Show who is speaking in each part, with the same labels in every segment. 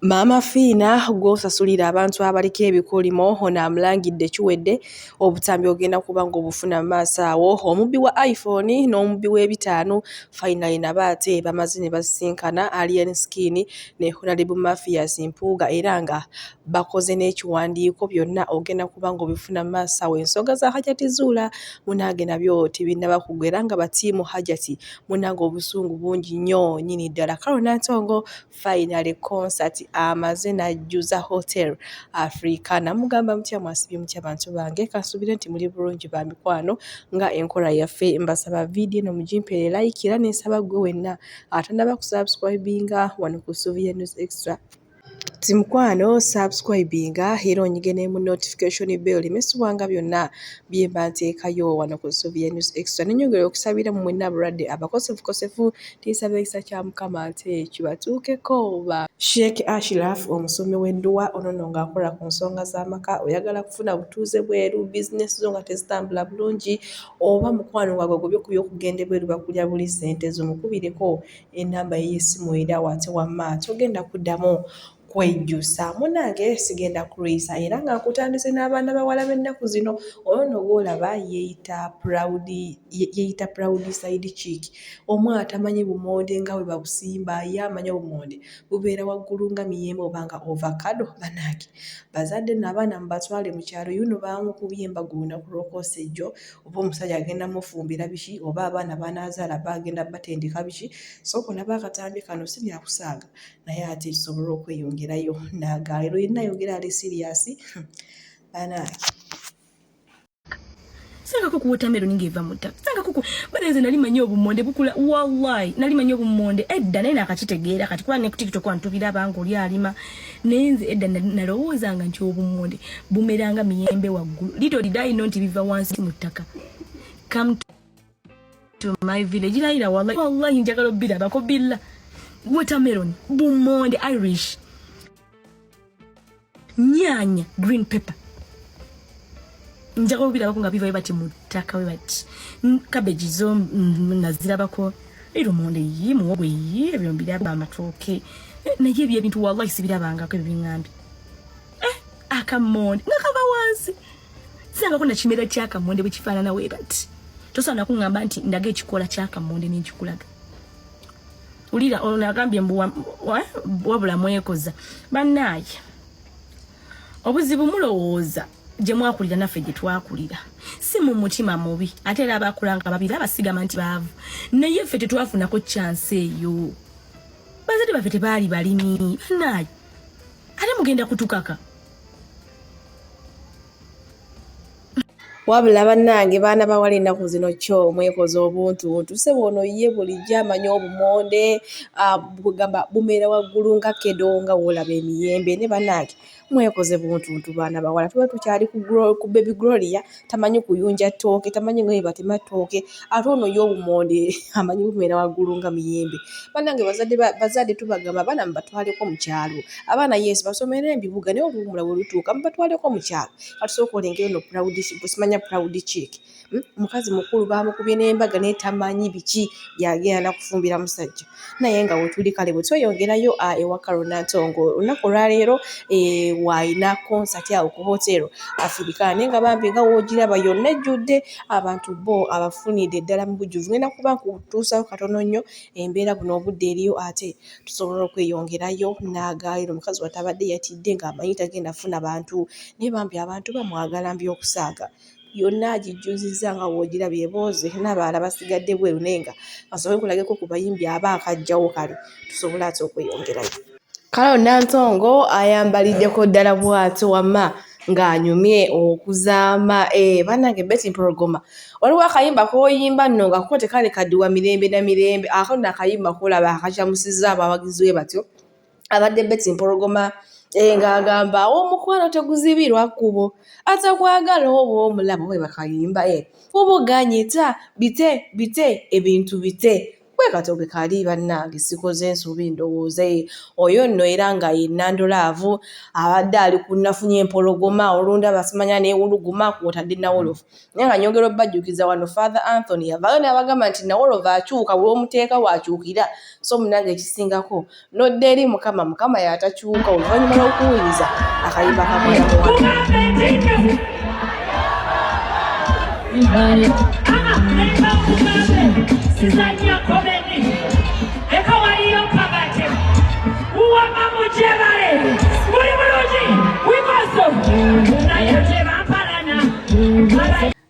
Speaker 1: Maama Fiina gw'osasulira abantu abaliko ebikolimo ono amulangidde kiwedde obutambi ogenda kuba ng'obufuna mu maaso awo. Omubbi wa iPhone n'omubbi w'ebitaano finally nabo ate bamaze ne basisinkana Alien Skin ne Honalebo Mathias Mpuuga era nga bakoze n'ekiwandiiko byonna ogenda kuba ng'obifuna mu maaso awo. Ensonga za Hajati Zuula munange nabyo tebinnaba kuggwa era nga batiimu Hajati munange obusungu bungi nnyo nnyini ddala. Carol Nantongo Finally concert amaze najjuza Hotel Africana. Mugamba mutya mwasibye mutya bantu bange, kansubire nti muli bulungi ba mikwano nga enkola yaffe. Mbasaba vidiyo eno mugimpeere like era nensaba gwe wenna atanaba kusubscribinga wano ku Suvia News Extra ti mukwano subscribinga era onyige ne mu notification bell oleme subwanga byonna byemba nteekayo wano ku Suvia News Extra. Nenyongera okusabira mu mwenna abalwadde abakosefukosefu Tinsaba ekisa kya Mukama ate kibatuukeko ba. Sheikh Ashiraf omusomi w'edduwa ono nno ng'akola ku nsonga z'amaka, oyagala kufuna butuuze bweru, bizinensi zo nga tezitambula bulungi oba mukwano nga gwegobye ku by'okugenda ebweru bakulya buli ssente zo, mukubireko ennamba ye y'essimu eri awo ate wamma togenda kuddamu kwejjusa. Munnange sigenda kulwisa era nga nkutandise n'abaana bawala b'ennaku zino. Oyo nno gw'olaba yeeyita proud yeeyita proud side chick. Omwana tamanyi bumonde nga bwe babusimba, ye amanyi obumonde bubeera waggulu nga miyembe oba nga ovakado. Bannange bazadde nno abaana mubatwale mu kyalo yuno baamukubye embaga olunaku lw'okwosa ejjo oba omusajja agenda mufumbira biki oba abaana b'anaazaala bagenda batendeka biki. Sooka olabe akatambi kano si byakusaaga. Naye ate tusobola okweyongerayo nagaleero yenna ayogera ali siriyasi banange.
Speaker 2: Sangako ku watermelon ng'eva mu ttaka. Sangako ku bane nze nali manyi obumonde bukula wallahi nali manyi obumonde edda naye nakakitegeera kati kuba ne ku TikTok wano tubiraba ng'oli alima naye nze edda nalowoozanga nti obumonde bumeranga miyembe waggulu. Little did I know nti biva wansi mu ttaka. Come to my village layira wallahi wallahi njagala obirabako billa watermelon bumonde irish nyanya green pepper njagala obirabako nga biva bati mu ttaka we bati cabbage zo nazirabako erumonde yi muwogo yi ebyo mbiraba amatooke eh, naye ebyo ebintu wallahi sibirabangako ebyo biŋŋambye eh, akamonde nga kava wansi sangako nakimera kyakamonde bwe kifaanana we bati tosobola nakuŋŋamba nti ndaga ekikoola kyakamonde nenkikulaga wulira ono agambye mbu wabula mwekoza bannaaye obuzibu mulowooza gye mwakulira naffe gye twakulira si mu mutima mubi ate era abakula nga babiri abasigama nti baavu naye ffe tetwafunako kyansi eyo bazadde baffe tebaali balimi bannaaye ate mugenda kutukaka
Speaker 1: Wabula bannange baana bawala ennaku zino kyo mwekoze obuntuntu. Ssebo ono ye bulijjo amanyi obumonde kwegamba bumera waggulu nga kedo nga w'olaba emiyembe naye bannange mwekoze buntuntu baana bawala. Tuba tukyali ku baby Gloria tamanyi kuyunja ttooke, tamanyi nga bwe batema ttooke ate ono ye obumonde amanyi bumera waggulu nga miyembe. Bannange bazadde bazadde tubagamba abaana mubatwaleko mu kyalo. Abaana yes basomere mu bibuga naye oluwummula bwe lutuuka mubatwaleko mu kyalo. Kati sooka olengere ono proud simanya proud chick Omukazi mukulu bamukubye n'embaga naye tamanyi biki byagenda nakufumbira musajja naye nga wetuli kale bwe tweyongerayo ewa Carol Nantongo olunaku olwaleero eh, waalina konsati awo ku hotel Afirika naye nga bambi nga woogiraba yonna ejjudde abantu bo abafunidde ddala mu bujjuvu ngenda kuba nkutuusayo katono nnyo embeera buno obudde eriyo ate tusobola okweyongerayo n'agaaliro omukazi watabadde yatidde ng'amanyi tagenda funa bantu naye bambi abantu bamwagala mbi okusaaga yonna agijjuzizza nga w'ogiraba ebooze n'abalala basigadde bweru naye nga asobola okulageko ku bayimbi aba akajjawo kale tusobole ate okweyongerayo. Carol Nantongo ayambaliddeko ddala bw'atyo wamma ng'anyumye okuzaama eh, bannange Betty Mpologoma waliwo akayimba k'oyimba nno nga ko tekali kadiwa mirembe na mirembe ako nno akayimba k'olaba akakyamusizza abawagizi we batyo abadde Betty Mpologoma eh, ng'agamba omukwano teguzibirwa kkubo atakwagala oba omulaba oba bakayimba eh, oba oganyita bite bite ebintu bite. Bwe katyo bwe kali bannange, sikoze nsobi ndowooza. Oyo nno era nga ye Nando Love abadde ali ku nafunye empologoma olundaba simanya neewuluguma kw'otadde Nawolovu. Naye nga nyongera obbajjukiza wano Father Anthony yavaayo n'abagamba nti Nawolovu akyuka w'omuteeka w'akyukira, so munnange ekisingako nodda eri Mukama, Mukama y'atakyuka oluvannyuma lw'okuwuliriza akayimba ka mwana muwala.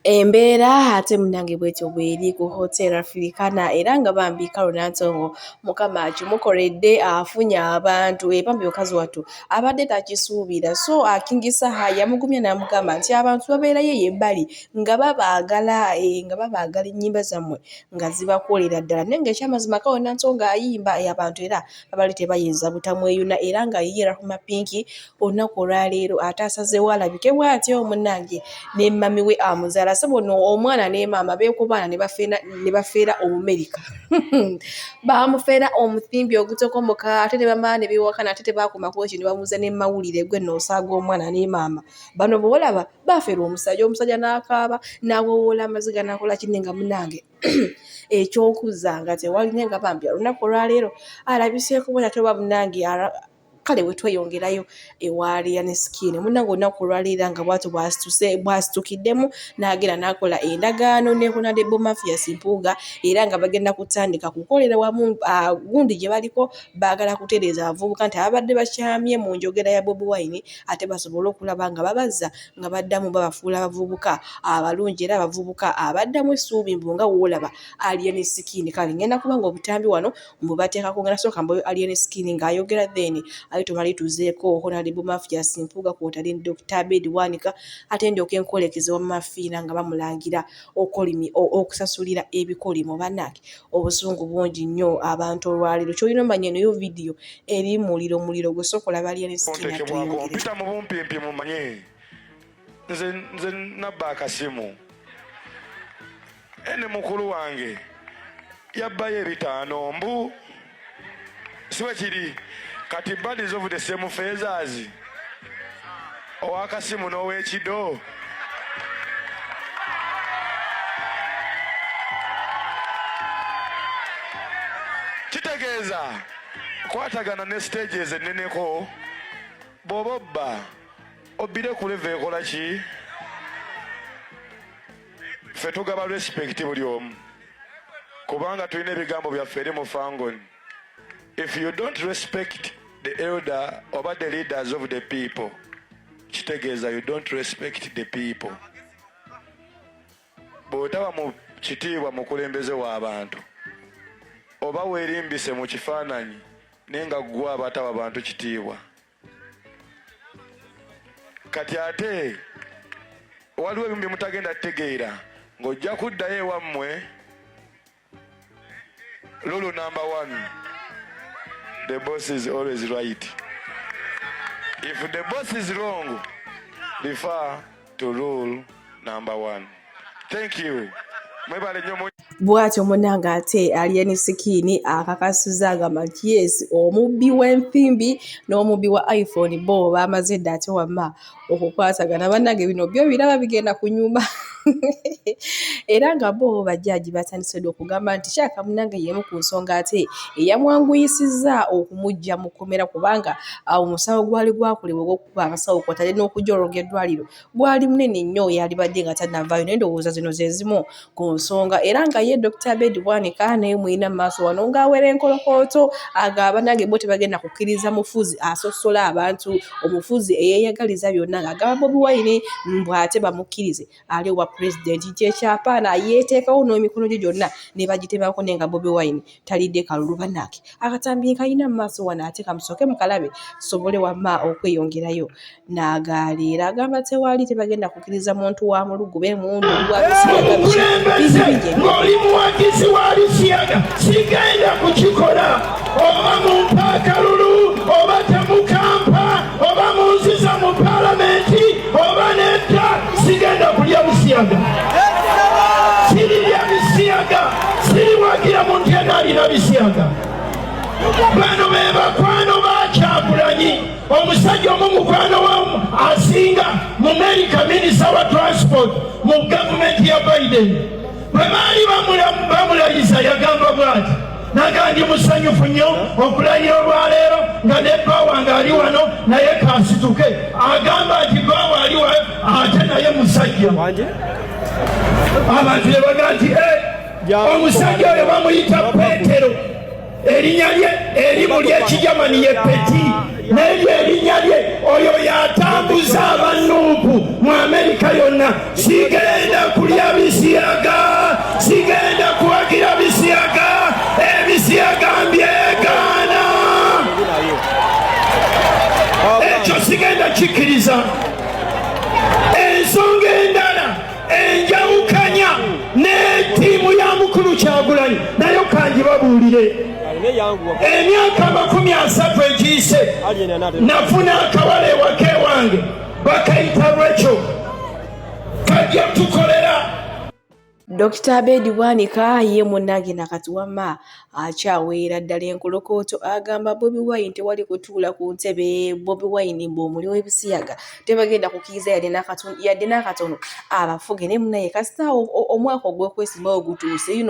Speaker 1: Embeera ate munnange bw'etyo bw'eri ku Hotel Africana era nga bambi Carol Nantongo Mukama akimukoledde afunye abantu eh, bambi mukazi wattu abadde takisuubira so King Saha yamugumya n'amugamba nti abantu babeerayo eyo ebbali nga babaagala eh, nga babaagala ennyimba zammwe nga zibakolera ddala naye ng'ekyamazima Carol Nantongo ayimba eh, abantu era babali tebayinza butamweyuna era nga ye Rahuma Pinky olunaku olwaleero ate asazeewo alabike bw'atyo munnange ne mami we amuzaala sebo no omwana ne maama beekubaana ne bafeera omumerika baamufeera omuthimbi ogutokomoka ate ne bamala ne beewakana ate tebaakoma ku ekyo ne bamuza ne mawulire gwe nno osaaga omwana ne maama bano bw'olaba baafeera omusajja omusajja n'akaaba n'awowoola amaziga n'akola kinne nga munnange eky'okuzza nga tewali naye nga bambi olunaku olwaleero alabiseeko bwatyo ate oba munnange kale bwe tweyongerayo ewa Alien Skin munnange olunaku olwaleero nga bwatyo bw'asituse bw'asitukiddemu n'agenda n'akola endagaano ne Honourable Mathias Mpuuga era nga bagenda kutandika kukolera wamu gundi gye baliko baagala kutereeza abavubuka nti ababadde bakyamye mu njogera ya Bobi Wine ate basobole okulaba nga babazza nga baddamu babafuula abavubuka abalungi era abavubuka abaddamu essuubi mbu nga w'olaba Alien Skin kale ngenda kuba nga obutambi wano mbu bateekako ngenda sooka mbawe Alien Skin ng'ayogera then ate tumale tuzeeko Honorable Mathias Mpuuga kw'otali ne Dr. Abed Bwanika ate ndyoke nkwolekeze wamma Fiina nga bamulangira okolimi okusasulira ebikolimo bannange obusungu bungi nnyo abantu olwaleero ky'olina omanya eno yo vidiyo eri muliro muliro gwe sooka olaba Alien Skin
Speaker 3: Ntekebwako
Speaker 1: atweyongereza.
Speaker 3: mpita mu bumpimpi mumanye nze nze nabba akasimu ene mukulu wange yabbayo ebitaano mbu siwe kiri kati buddies of the same feathers owakasimu n'owekido kitegeeza kwatagana ne stages enneneko bw'oba obba obbire ku level ekola ki ffe tugaba respect buli omu kubanga tulina ebigambo byaffe eri mu fangoni if you don't respect the elder oba the leaders of the people kitegeeza you don't respect the people bw'otaba mu kitiibwa mukulembeze w'abantu oba weerimbise mu kifaananyi naye nga ggwe abataba bantu kitiibwa kati ate waliwo ebimu bye mutagenda kutegeera ng'ojja kuddayo ewammwe lulu number one the boss is always right if the boss is wrong refer to rule number one thank you mwebale nnyo
Speaker 1: Bw'atyo munnange ate Alien Skin akakasizza agamba nti yes omubbi w'ensimbi n'omubbi wa iPhone bo baamaze dda ate wamma okukwatagana. Bannange bino byo biraba bigenda kunyuma era nga bo bajjaaji batandise dda okugamba nti Kyaka munnange y'emu ku nsonga ate eyamwanguyisizza okumuggya mu kkomera kubanga omusango gwali gwakolebwa ogw'okukuba abasawo kw'otadde n'okujologa eddwaliro gwali munene nnyo yalibadde nga tannavaayo naye ndowooza zino ze zimu ku nsonga era nga ye Dr. Abed Bwanika naye mulina mu maaso wano ng'awera enkolokooto agamba bannange bo tebagenda kukkiriza mufuzi asosola abantu omufuzi eyeeyagaliza byonna ng'agamba Bobi Wine mbu ate bamukkirize ali obwa pulezidenti nti ekyapaana yeeteekawo n'emikono gye gyonna ne bagitemako naye nga Bobi Wine talidde kalulu bannange akatambi nkalina mu maaso wano ate kamusooke mukalabe tusobole wamma okweyongerayo n'agaaleero agamba tewali tebagenda kukkiriza muntu wa mulugube mundu
Speaker 4: omukulembeze ng'oli muwagizi wa bisiyaga sigenda kukikola oba mumpa akalulu oba temukampa oba munziza mu palamenti oba nedda sigenda kulya busiyaga sirirya bisiyaga siriwagira muntu yenna alina. Bano be bakwano ba Kyagulanyi. Omusajja omu mukwano wamu asinga mu Amerika, minisita wa transport mu gavumenti ya Biden, bwe baali bamulayiza yagamba bwati, naga ndi musanyufu nnyo okulayira olwaleero nga ne bba wange ali wano, naye kansituke. Agamba nti bba ali wano ate naye musajja. Abantu ne baga nti omusajja oyo bamuyita Petero, erinnya lye erimu ly'Ekijamani ye Peti, naye lye erinnya lye oyo yatambuza abanuupu mu Amerika yonna. Sigenda kulya bisiyaga, sigenda kuwagira bisiyaga, ebisiyaga mbyegaana, ekyo sigenda kikkiriza. Ensonga endala enjawukanya ne ttiimu ya mukulu Kyagulanyi nayo kangibabuulire. Emyaka 30 egiyise nafuna akawala ewaka ewange, bakayita Rachel, kajja tukolera.
Speaker 1: Dr. Abed Bwanika ye munnange nakati wamma akyaweera ddala enkolokooto, agamba Bobi Wine tewali kutuula ku ntebe. Bobi Wine mbu omuli w'ebisiyaga tebagenda kukkiriza yadde n'akatono abafuge. Naye munnaye kasita omwaka ogw'okwesimbawo gutuuse,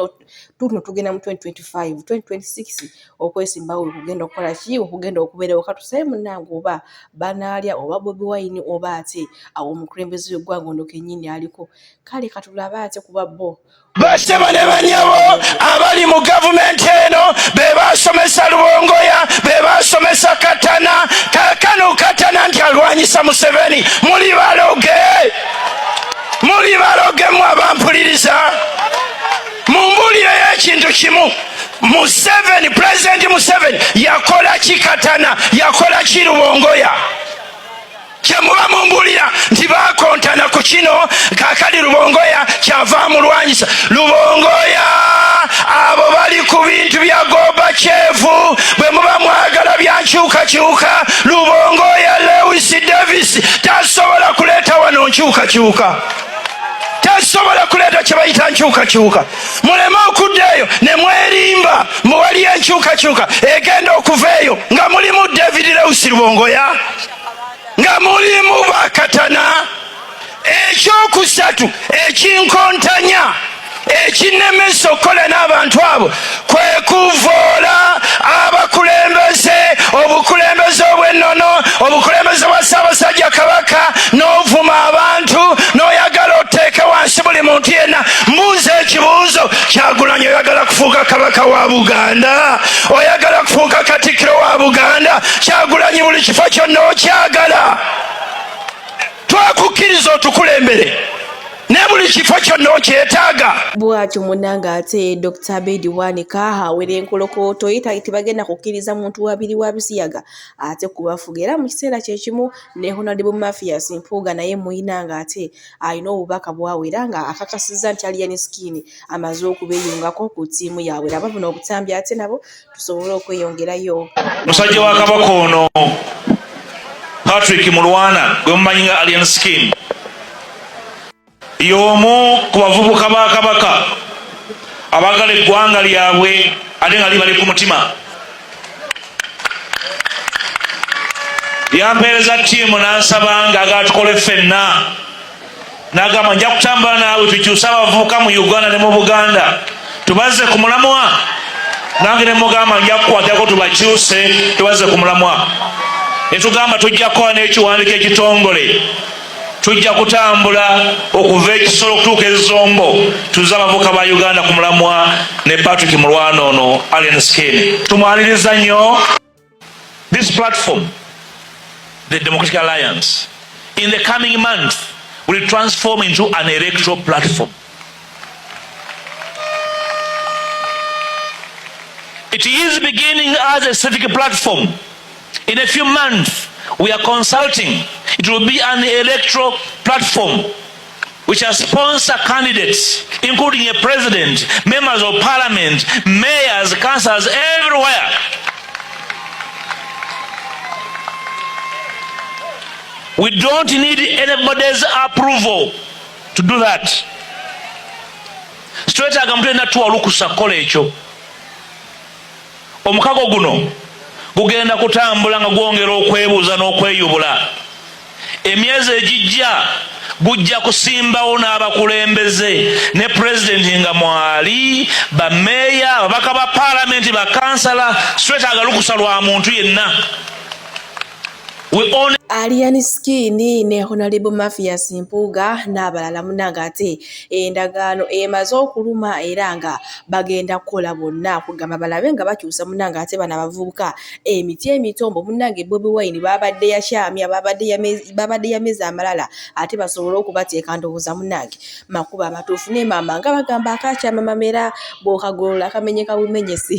Speaker 1: tuno tugenda mu 2025, 2026 okwesimbawo kugenda okukola ki, okugenda okubeerawo. Katusabe munnange oba banaalya oba Bobi Wine oba ate awo omukulembeze w'eggwanga ono kennyini aliko. Kale katulabe ate kuba bo
Speaker 4: Bassebo ne banyabo abali mu gavumenti eno be basomesa Lubongoya, be basomesa Katana. Kaakano Katana nti alwanyisa Museveni. Muli baloge, muli baloge mu abampuliriza. Mumbuulireyo ekintu kimu, Museveni, Pulezidenti Museveni yakola ki Katana, yakola ki Lubongoya? Kyemuba mumbuulira nti bakontana ku kino, kaakali Lubongoya kyava amulwanyisa. Lubongoya abo bali ku bintu bya Gorbachev. Bwe muba mwagala byankyukakyuka, Lubongoya Lewis Davis tasobola kuleeta wano nkyukakyuka, tasobola kuleeta kye bayita nkyukakyuka. Muleme okudda eyo ne mwerimba mbu waliyo enkyukakyuka egenda okuva eyo nga mulimu David Lewis Lubongoya, nga mulimu bakatana. Ekyokusatu ekinkontanya ekinnemesa okukola n'abantu abo kwe kuvoola abakulembeze, obukulembeze obw'ennono, obukulembeze bwa Ssaabasajja Kabaka, n'ovuma abantu n'oyagala oteeke wansi buli muntu yenna. Mbuuza ekibuuzo, Kyagulanyi oyagala kufuuka kabaka wa Buganda? Oyagala kufuuka katikkiro wa Buganda? Kyagulanyi buli kifo kyonna okyagala? Twakukkiriza otukulembere, ne buli kifo kyonna okyetaaga?
Speaker 1: Bw'atyo munnange ate Dr. Abed Bwanika awera enkolokooto ye tebagenda kukkiriza muntu wabiri wa bisiyaga ate kubafuga. Era mu kiseera kye kimu ne Honorable Mathias Mpuuga naye muyina nga ate alina obubaka bwawera nga akakasizza nti Alien Skin amaze okubeeyungako ku ttiimu yaabwe. Laba buno obutambi ate nabo tusobole okweyongerayo.
Speaker 5: Musajja wa Kabaka ono Patrick Mulwana gwe mumanyi nga Alien Skin y'omu ku bavubuka ba Kabaka abaagala eggwanga lyabwe ate nga libali ku mutima. Yampeereza ttiimu n'ansaba nga agala tukole ffenna, n'agamba nja kutambula naawe tukyuse abavubuka mu Uganda ne mu Buganda tubazze ku mulamwa. Nange ne mugamba nja kukwatako tubakyuse tubazze ku mulamwa. Ne tugamba tujja kukola n'ekiwandiiko ekitongole, tujja kutambula okuva ekisolo okutuuka ezombo tuze abavubuka ba Uganda ku mulamwa. Ne Patrick Mulwana ono Alien Skin tumwaniriza nnyo. This platform, the Democratic Alliance, in the coming month will transform into an electoral platform. It is beginning as a civic platform. In a few months, we are consulting. It will be an electoral platform which has sponsor candidates, including a president, members of parliament, mayors, councillors, everywhere. We don't need anybody's approval to do that. Twetaaga muntu yenna tuwa olukusa kukola ekyo. Omukago guno Gugenda kutambula nga gwongera okwebuuza n'okweyubula. Emyezi egijja gujja kusimbawo n'abakulembeze ne pulezidenti nga mwali, bameeya, ababaka ba paalamenti, bakansala. Sitwetaaga lukusa lwa muntu yenna.
Speaker 1: Alien Skin ne Honorable Mathias Mpuuga n'abalala munnange ate endagaano emaze okuluma era nga bagenda kukola bonna kugamba balabe nga bakyusa munnange ate bano abavubuka emiti emito mbu munnange Bobi Wine babadde yakyamya babadde yameza amalala ate basobole okubateeka ndowooza munnange makubo amatuufu ne maama nga bagamba akakyama mamera bw'okagolola kamenyeka bumenyesi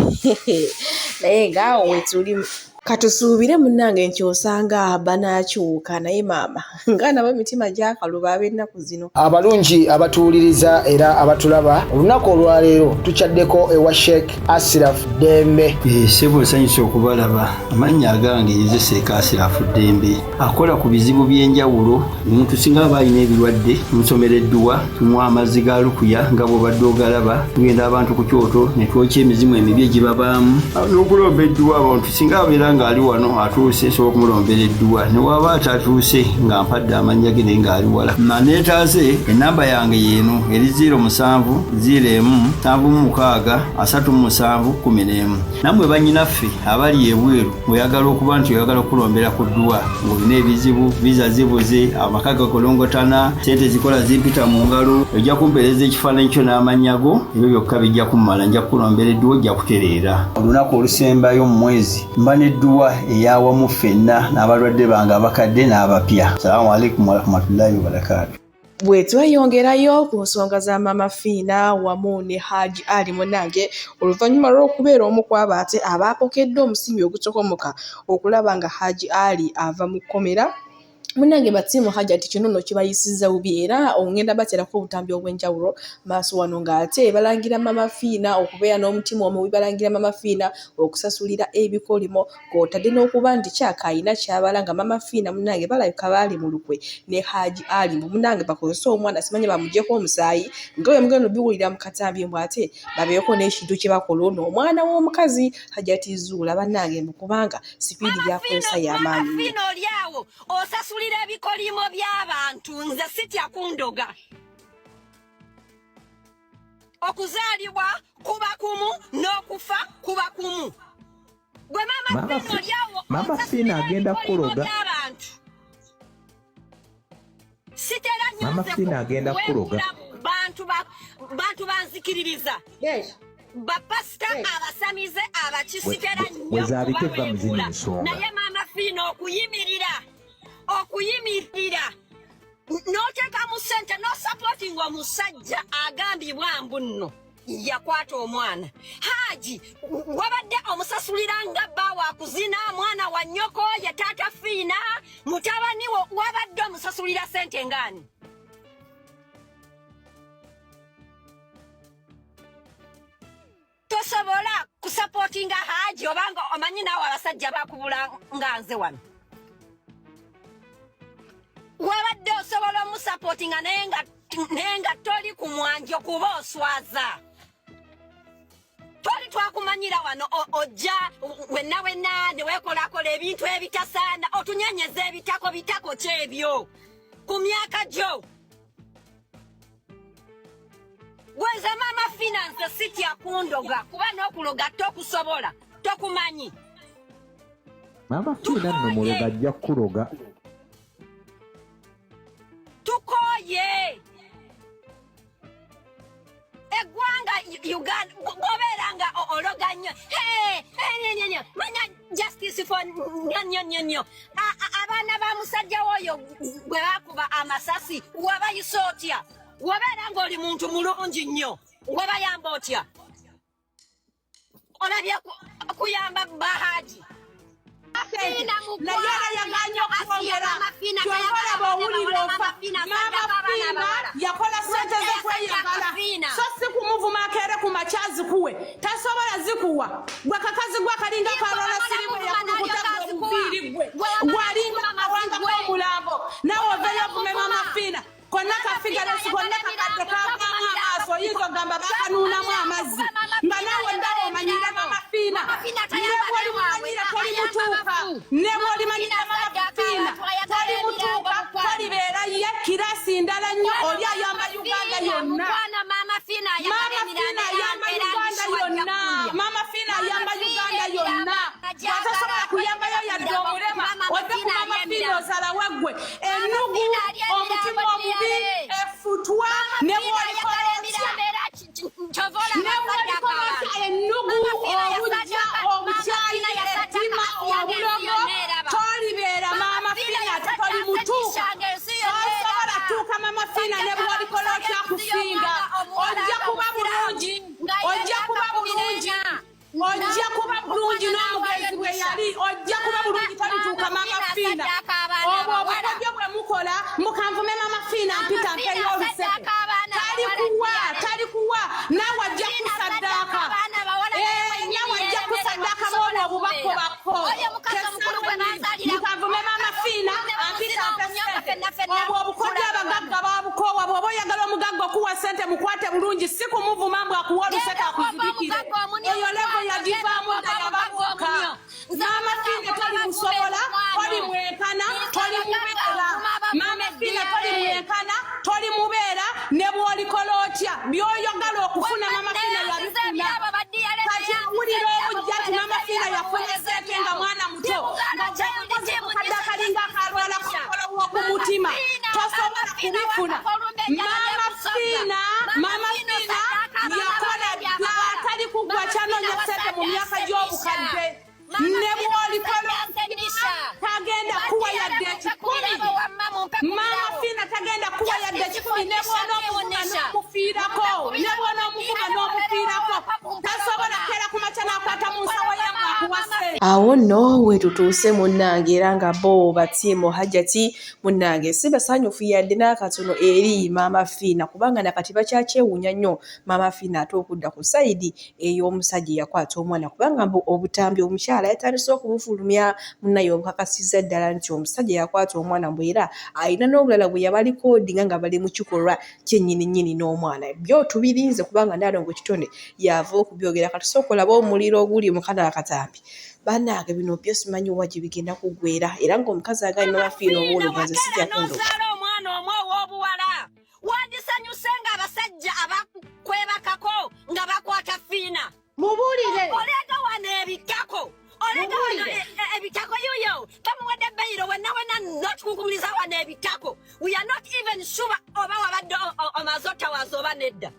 Speaker 1: naye nga wetuli Katusuubire munnange nti osanga banaakyuka naye maama nga nabo emitima gyakaluba ab'ennaku zino.
Speaker 6: Abalungi abatuwuliriza era abatulaba, olunaku olwaleero tukyaddeko ewa Sheikh Asiraf Ddembe.
Speaker 7: Eh, ssebo nsanyuse okubalaba. Amannya agange yenze Sheikh Asiraf Ddembe, akola ku bizibu by'enjawulo. Omuntu singa aba alina ebirwadde, tumusomera edduwa, tumuwa amazzi ga lukuya nga bw'obadde ogalaba, tugenda abantu ku kyoto ne twokya emizimu emibi egibabaamu n'okulomba edduwa. Abantu singa abeera ng'ali wano atuuse, nsobola okumulombera edduwa, ne waba atatuuse nga mpadde amannya ge naye ng'ali wala. Naneetaaze ennamba yange y'eno eri 07 01 76 37 11. Nammwe bannyinaffe abali ebweru ng'oyagala okuba nti oyagala okukulombera ku dduwa ng'olina ebizibu, viza zibuze, amaka gakolongotana, ssente zikola zimpita mu ngalo, ojja kumpeereza ekifaananyi kyo n'amannya go, ebyo byokka bijja kummala, nja kukulombera edduwa ojja kutereera. Olunaku olusembayo mu mwezi mba n'edduwa ey'awamu ffenna n'abalwadde bange abakadde n'abapya. Salaamu alaikum warahmatullahi wabarakaatu.
Speaker 1: Bwe tweyongerayo ku nsonga za Maama Fiina wamu ne Hajji Ali munnange oluvannyuma lw'okubeera omu ku abo ate abaapokedde omusimbi ogutokomoka okulaba nga Hajji Ali ava mu kkomera, munnange ba ttiimu Hajati kino nno kibayisizza bubi era ngenda bateerako obutambi obw'enjawulo maaso wano ng'ate balangira Maama Fiina okubeera n'omutima omubi, balangira Maama Fiina okusasulira ebikolimo Kw'otadde n'okuba nti Kyaka alina ky'abala nga Maama Fiina munnange balabika baali mu lukwe ne Haji Ali mbu munnange bakozese omwana simanya bamuggyeko omusaayi nga bwe mugenda obiwulira mu katambi mbu ate babeeko n'ekintu kye bakola ono omwana w'omukazi Hajati Zuula bannange mbu kubanga sipiidi gy'akozesa ya maanyi
Speaker 8: Maama
Speaker 1: nnyo.
Speaker 8: Fiina oli awo osasulira ebikolimo by'abantu nze sitya kundoga. Okuzaalibwa kuba kumu n'okufa kuba kumu. Gwe Maama Fiina oli awo
Speaker 9: Maama Fiina
Speaker 8: osasulira
Speaker 9: agenda
Speaker 8: ebikolimo
Speaker 9: kukuloga.
Speaker 8: by'abantu. Sitera nnyo
Speaker 9: Maama
Speaker 8: nze
Speaker 9: Fiina agenda kukuloga.
Speaker 8: kuwemula bantu ba bantu banzikiririza. Bapasita abasamize abakisitera nnyo
Speaker 9: Bwe zaabike vva mu zino
Speaker 8: kubaweebula.
Speaker 9: ensonga.
Speaker 8: Naye Maama Fiina okuyimirira okuyimirira n'oteekamu ssente n'osapootinga omusajja agambibwa mbu nno yakwata omwana Haji wabadde omusasulira nga bba wakuzina mwana wa nnyoko ye taata Fiina mutabani wo wabadde omusasulira ssente ngaani? Tosobola kusapootinga Haji obanga omanyi naawe abasajja bakubula nga nze wano wabadde osobola omusapootinga naye nga naye nga toli ku mwanjo kuba oswaza. Twali twakumanyira wano ojja wenna wenna ne weekolakola ebintu ebitasaana otunyenyeza ebitako bitako kyebyo ku myaka gyo. Gwenze Maama Fina nze sitya kundoga kuba n'okuloga tokusobola tokumanyi.
Speaker 9: Maama Fiina nno muloga ajja kukuloga.
Speaker 8: Tukooye eggwanga Uganda bw'obeera nga ologa nnyo manya justice for nnyo nnyo nnyo nnyo. Abaana ba musajja w'oyo gwe bakuba amasasi wabayisa otya? Wabeera ng'oli muntu mulungi nnyo wabayamba otya? Olabye kuyamba bahaji
Speaker 10: naye era yaganye okwongera kyova olaba owulira ofa. Maama Fiina yakola sente ze kweyagala, so si kumuvuma akeere ku makya azikuwe, tasobola zikuwa. Gwe kakazi gwe akalinga kalola sirimu eyakulukuta gwe obuviiri gwe gwalinga akawanga k'omulambo, nawe oveyo ovume Maama Fiina. Konna kafigalesi konna kakadde kavaamu amaaso, oyinza okugamba bakanuunamu amazzi nga naawe ndaba omanyire Maama Fiina nebwoli mumanyire toli muki. Ove ku Mama Fiina ozalawe ggwe. Ennugu, omutima omubi, effutwa, ne bw'olikola otya. Ne bw'olikola otya ennugu, obujja, obukyayi, ettima, obulogo, tolibeera Maama Fiina ate tolimutuuka. Tosobola tuuka Mama Fiina ne bw'olikola otya kusinga. Ojja kuba bulungi, ojja kuba bulungi. Ojja kuba bulungi n'omugenzi bwe yali, ojja kuba bulungi tolituuka Mama Fiina. Obwo obukodyo bwe mukola, mukanvume Mama Fiina mpita mpeyo oluseke. Talikuwa, talikuwa, naawe ajja kusaddaaka. Naawe ajja kusaddaaka bw'obwo obubakobako. Mukanvume Mama Fiina ampita mpe ssente. Obwo obukodyo abagagga babukoowa. Bw'oba oyagala omugagga okuwa ssente mukwate bulungi, si kumuvuma mbu akuwa oluseke akuzibikire. Eyo levo yagivaamu dda yababuuka. Maama Fiina tolimusobola, tolimwenkana, tolimubeera. Maama Fiina tolimwenkana, tolimubeera ne bw'olikola otya. By'oyagala okufuna Maama Fiina yabifuna. Kati awulira obujja nti Maama Fiina yafuna ssente nga mwana muto, nga gwakoze mukadde akalinga akalwala kookolo w'oku mutima. Tosobola kubifuna. Maama Fiina, Maama Fiina yakola dda, tali kuggwa kyanoonya ssente mu myaka gy'obukadde. Ne bw'olikola tagenda kuwa yadde ekikumi. Maama Fiina tagenda kuwa yadde ekikumi ne bw'onoomuvuma n'omufiirako, ne bw'onoomuvuma n'omufiirako. Tasobola kukeera ku makya n'akwata mu nsawo ye mbu akuwa ssente.
Speaker 1: Awo nno wetutuuse munnange era nga bo batiimu Hajati munnange si basanyufu yadde n'akatono eri Maama Fiina kubanga nakati bakyakyewuunya nnyo Maama Fiina ate okudda ku sayidi ey'omusajja eyakwata omwana kubanga mbu obutambi omukyala yatandise okubufulumya munnaye obukakasizza ddala nti omusajja yakwata omwana mbu era alina n'obulala bwe yabalikodinga nga bali mu kikolwa kyennyini nnyini n'omwana. Byo tubirinze kubanga Nnaalongo Kitone y'ava okubyogera. Kati sooka olabe omuliro oguli mu kano akatambi. Bannange bino byo simanyi wa gye bigenda kuggweera era ng'omukazi agambye Maama Fiina obuwolo nze sijja kundoga.
Speaker 8: N'ozaala omwana omu ow'obuwala, wandisanyuse ng'abasajja abakwebakako nga bakwata Fiina.
Speaker 11: Mubuulire.
Speaker 8: Oleega wano ebitako. Oleega wano ebitako yuyo. Bamuwadde beyiro wenna wenna n'otukunkumuliza wano ebitako. We are not even sure oba wabadde omaze otawaza oba nedda.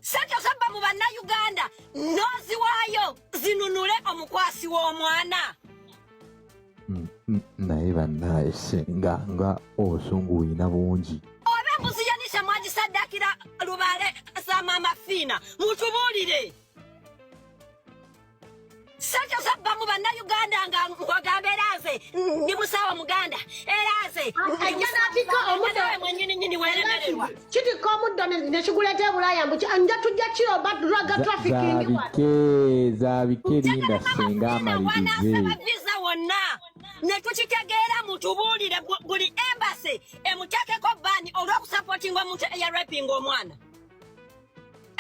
Speaker 8: Ssente ozabba mu Bannayuganda n'oziwaayo zinunule omukwasi w'omwana.
Speaker 9: Naye bannaye singa nga obusungu bulina bungi.
Speaker 8: Oba embuzi ya Nisha mwagisaddakira lubaale za Maama Fiina, mutubuulire. Ssente ozabba mu Bannayuganda nga ng'ogamba era nze ndi musawo Muganda, era nze ndi
Speaker 11: Ajja
Speaker 8: musawo
Speaker 11: n'atikka
Speaker 8: Muganda,
Speaker 11: omuddo.
Speaker 8: nawe mwennyini nnyini weeremererwa.
Speaker 11: Kitikka omuddo ne kiguleeta e Bulaaya mbu nja tujja kiroba drug trafficking wano.
Speaker 9: Zaabike, zaabike linda singa amalirize.
Speaker 8: Wanaasaba visa wonna ne tukitegeera, mutubuulire buli embassy emuteekeko ban olw'okusapootinga omuntu eyarapinga omwana.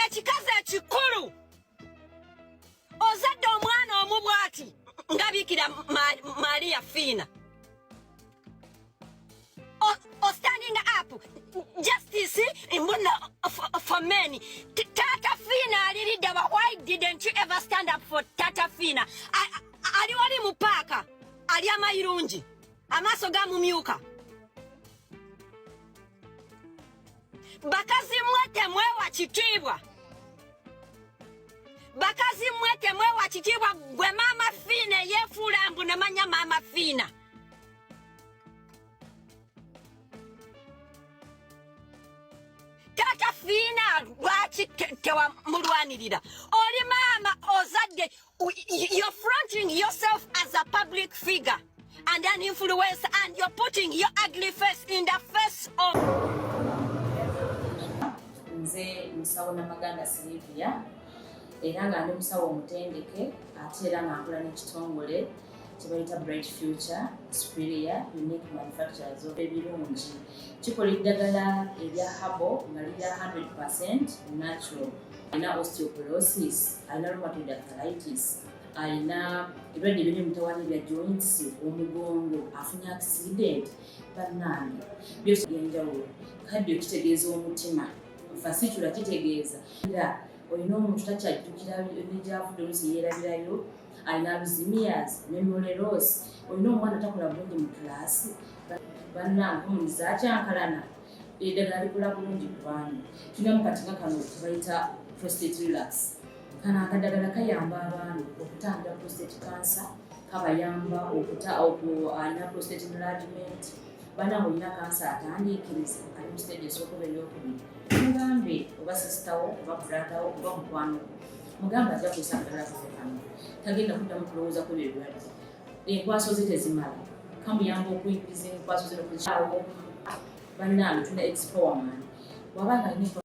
Speaker 8: Ekikazi ekikulu ozadde omwana omu bw'ati nga Biikira Maria Fiina. O standing up justice mbuna for men. Tata Fiina aliridda wa, why didn't you ever stand up for Tata Fiina? Ali wali mu paaka ali amayirungi amaaso gamumyuka. Bakazi mmwe temwewa kitiibwa, bakazi mmwe temwewa kitiibwa. Gwe Maama Fiina eyeefuula mbu namanya Maama Fiina. Taata Fiina lwaki tewamulwanirira? Oli maama ozadde, you're fronting yourself as a public figure and an influencer, and you're putting your ugly face in the face of
Speaker 12: Nze musawo Namaganda Silivia, era nga ndi musawo omutendeke, ate era nga nkola n'ekitongole kye bayita Bright Future Superior Unique Manufacturers of ebirungi. Kikola eddagala erya herbal nga lirya 100 natural. Alina osteoporosis, alina rheumatoid arthritis, alina ebirwadde ebiri emutawaana ebya joints, omugongo, afunye accident, bannange byose byenjawulo. Kadde kitegeeza omutima, fasitula kitegeeza era olina omuntu takyajjukira negyavudde, oluusi yeerabirayo. Alina Alzheimer's, memory loss, olina omwana takola bulungi mu kulaasi, bannange homoni zakyankalana, eddagala likola bulungi ku baami. Tulinamu kati nga kano kebayita prostate relax. Kano akadagala kayamba abaami okutangira prostate cancer, kabayamba okuta alina prostate enlargement. Bannange, olina kansa atandiikiriza, ali mu stage esooka oba eyokubiri, mugambe oba sister wo oba brother wo oba mukwano gwo, mugambe ajja kukozesa akadagala kaffe kano, tagenda kuddamu kulowooza ku ebyo ebirwadde. Enkwaso ze tezimala, kamuyamba okuyingiza enkwaso ze nokuzikyawo. Bannange, tulina expowerman waba nga alina